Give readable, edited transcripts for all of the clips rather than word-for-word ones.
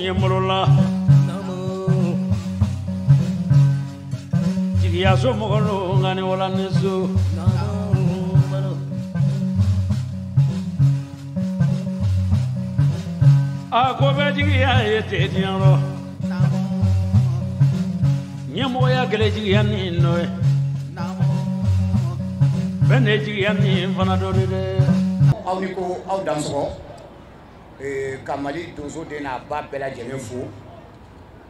ɲɛmɔgɔ la jigiya so mɔgɔ lo nka ni wala ni so a ko bɛ jigiya ye tɛ diɲɛ rɔ ɲɛmɔgɔya kɛlɛ jigiya ni nɔ ye bɛɛ ne jigiya ni fana dɔ de dɛ. Aw ni ko aw dansɔgɔ ka Mali donso den n'a ba bɛɛ lajɛlen fo,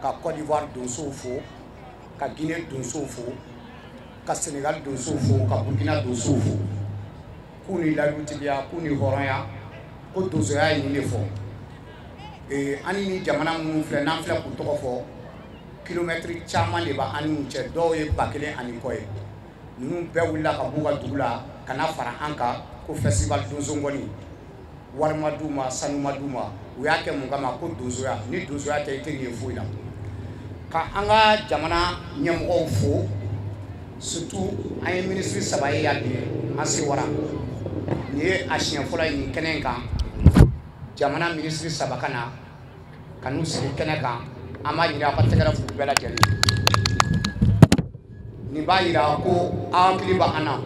ka Côte d'Ivoire donsow fo, ka Guinée donsow fo, ka Sénégal donsow fo, ka Burkina donsow fo, k'u ni ladutigiya, k'u ni hɔrɔnya, ko donsoya ye nin de fɔ. An ni jamana minnu filɛ n'an filɛ k'u tɔgɔ fɔ, kilomɛtiri caman de b'an n'u cɛ, dɔw ye 1000 ani kɔ ye. Ninnu bɛɛ wulila ka b'u ka dugu la ka na fara an kan ko festival donso ngɔni. Wari ma d'u ma, sanu ma d'u ma, u y'a kɛ mun kama? Ko donsoya. Ni donsoya tɛ, i tɛ nin ye foyi la. Ka an ka jamana ɲɛmɔgɔw fo, surtout an ye minisiri 3 ye yan bi, an sewara. Nin ye a siɲɛ fɔlɔ ye nin kɛnɛ in kan, jamana minisiri 3 ka na ka n'u sigi kɛnɛ kan. An b'a ɲini aw ka tɛgɛrɛ f'u bɛɛ lajɛlen. Nin b'a yira ko aw hakili b'an na.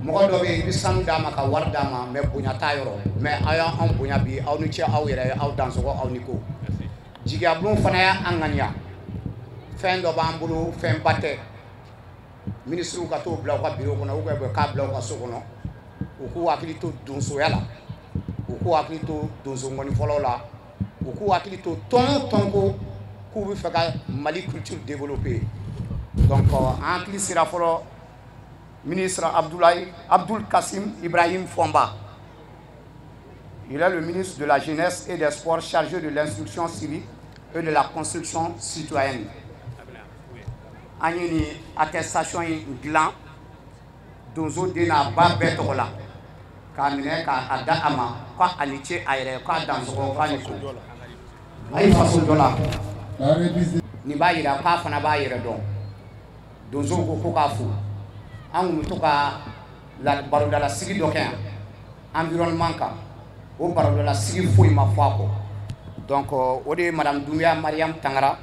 Mɔgɔ dɔ bɛ yen, i bɛ sanu d'a ma ka wari d'a ma, mais bonya t'a yɔrɔ. Mais aw y'anw bonya bi, aw ni ce, aw yɛrɛ ye, aw dansɔgɔ, aw ni ko. Jigiyabulon fana y'an ŋaniya, fɛn dɔ b'an bolo, fɛnba tɛ. Minisiriw ka t'o bila u ka biro kɔnɔ ou bien k'a bila u ka so kɔnɔ, u k'u hakili to donsoya la, u k'u hakili to donso ngɔnifɔlaw la, u k'u hakili to tɔn o tɔn ko k'u bɛ fɛ ka Mali culture développer. Donc an hakili sera fɔlɔ ministre Abdoulaye Abdoul Kassim Ibrahim Fomba. Il est le ministre de la Jeunesse et des Sports chargé de l'instruction civique et de la construction citoyenne. An ye nin attestation in dilan donso den n'a ba bɛɛ tɔgɔ la k'a minɛ k'a da a ma, k'a ni ce a yɛrɛ, k'a dansɔgɔ, k'a ni ko a ye faso jɔ la. Nin b'a yira k'a fana b'a yɛrɛ dɔn. Donsow ko ko k'a fo. An kun bɛ to ka barodalasigi dɔ kɛ yan environnement kan, o barodalasigi foyi ma fɔ a kɔ. Donc o de ye madame Doumbia Mariam Tangara,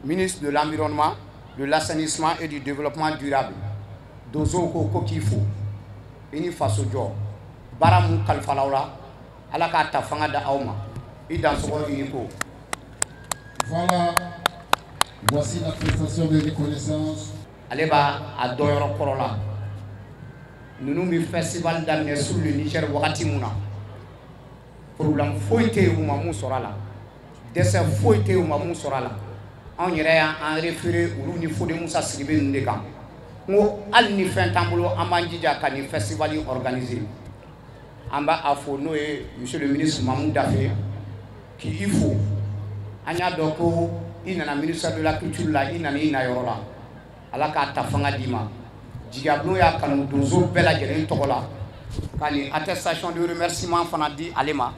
ministre de l'Environnement, de l'Assainissement et du Développement durable. Donsow ko ko k'i fo, i ni faso jɔ baara mun kalifala aw la, Ala k'a ta fanga da aw ma, i dansɔgɔ, i ni ko. Voilà, voici la prestation de reconnaissance. Ale b'a a dɔnyɔrɔ kɔrɔ la. Ninnu bɛ festival daminɛ sur le Niger wagati mun na, problème foyi tɛ yen u ma mun sɔrɔ a la, dɛsɛ foyi tɛ yen u ma mun sɔrɔ a la. Anw yɛrɛ y'an référé olu ni Fode Musa Sidibe ninnu de kan. N ko hali ni fɛn t'an bolo, an b'an jija ka nin festival in organiser. An b'a a fo, n'o ye monsieur le ministre Mamou Dafe, k'i fo. An y'a dɔn ko i nana ministère de la Culture la, i nana i na yɔrɔ la. Ala k'a ta fanga d'i ma. Jigiyabulon y'a kanu donso bɛɛ lajɛlen tɔgɔ la ka nin attestation de remerciement fana di ale ma.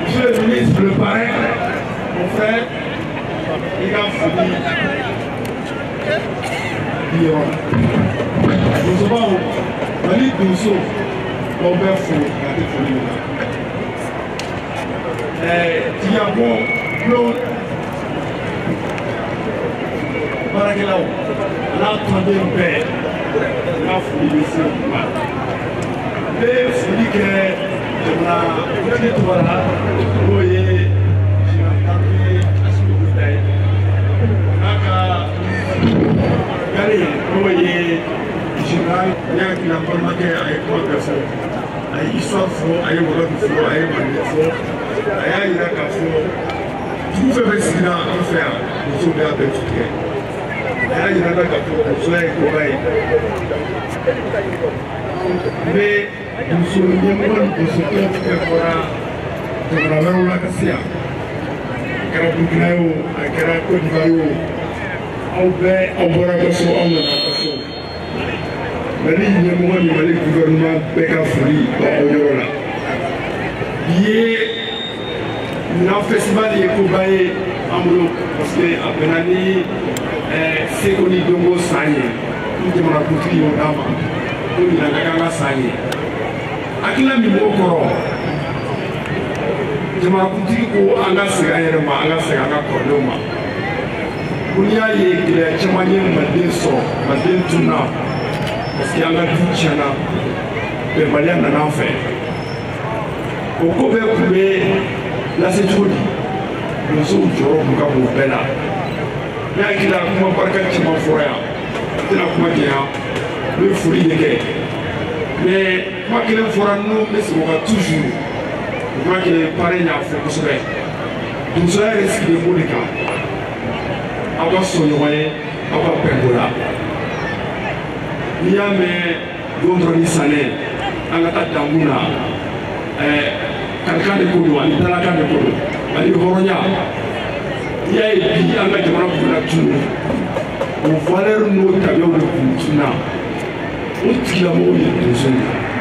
Monsieur le ministre, le parrain, mon frère, il a fini. Nous sommes Mali Dosso, mon père fou, la tête folie. Diabo, Claude, Barakelao, l'entendez père, la folie, monsieur. Mais folie que jamana ne tɔgɔ la n'o ye Asimi ye n'a ka gari n'o ye général ne hakili la balimakɛ a ye kuma bɛɛ fɔ a ye histoire fɔ a ye wagadu fɔ a ye manden fɔ a y'a yira k'a fɔ dugu fɛn fɛn sigira an fɛ yan musow de y'a bɛɛ tu tigɛ a y'a yira k'a fɔ musoya ye koba ye n bɛ muso ɲɛmɔgɔ ni donsokɛ fɛn bɔra jamana wɛrɛw la ka se yan a kɛra Burukina ye o a kɛra Côte d'Ivoire ye o aw bɛɛ aw bɔra ka so aw nana ka so Mali ɲɛmɔgɔ ni Mali gouvernement bɛɛ ka foli b'aw yɔrɔ la bi ye ɲinan festival ye koba ye an bolo parce que a bɛnna ni seko ni dɔnko san ye ni jamanakuntigi y'o d'a ma ko ɲinan ka k'an ka san ye hakilina min b'o kɔrɔ jamanakuntigi ko an ka segin an yɛrɛ ma an ka segin an ka kɔrɔlenw ma ko n'i y'a ye gɛlɛya caman ye manden sɔrɔ manden tununa parce que an ka du tiɲɛna bɛnbaliya nana an fɛ o ko bɛɛ tun bɛ lase cogo di donsow jɔyɔrɔ tun ka bon bɛɛ la ne hakili la kuma barika caman fɔra yan n tɛna kuma janya n bɛ foli de kɛ mais kuma kelen fɔra n'o bɛ segin o kan toujours je crois que parrain y'a fɔ kosɛbɛ donsoya yɛrɛ sigilen b'o de kan aw ka sɔn ɲɔgɔn ye aw ka bɛn ko la n'i y'a mɛn don dɔrɔn ni sanɛ an ka taa dankun na kalikan de ko don ani dalakan de ko don ani hɔrɔnya n'i y'a ye bi an ka jamana kun na tunu o valeur n'o tabiyaw de kun tununa o tigilamɔgɔw ye donso ye.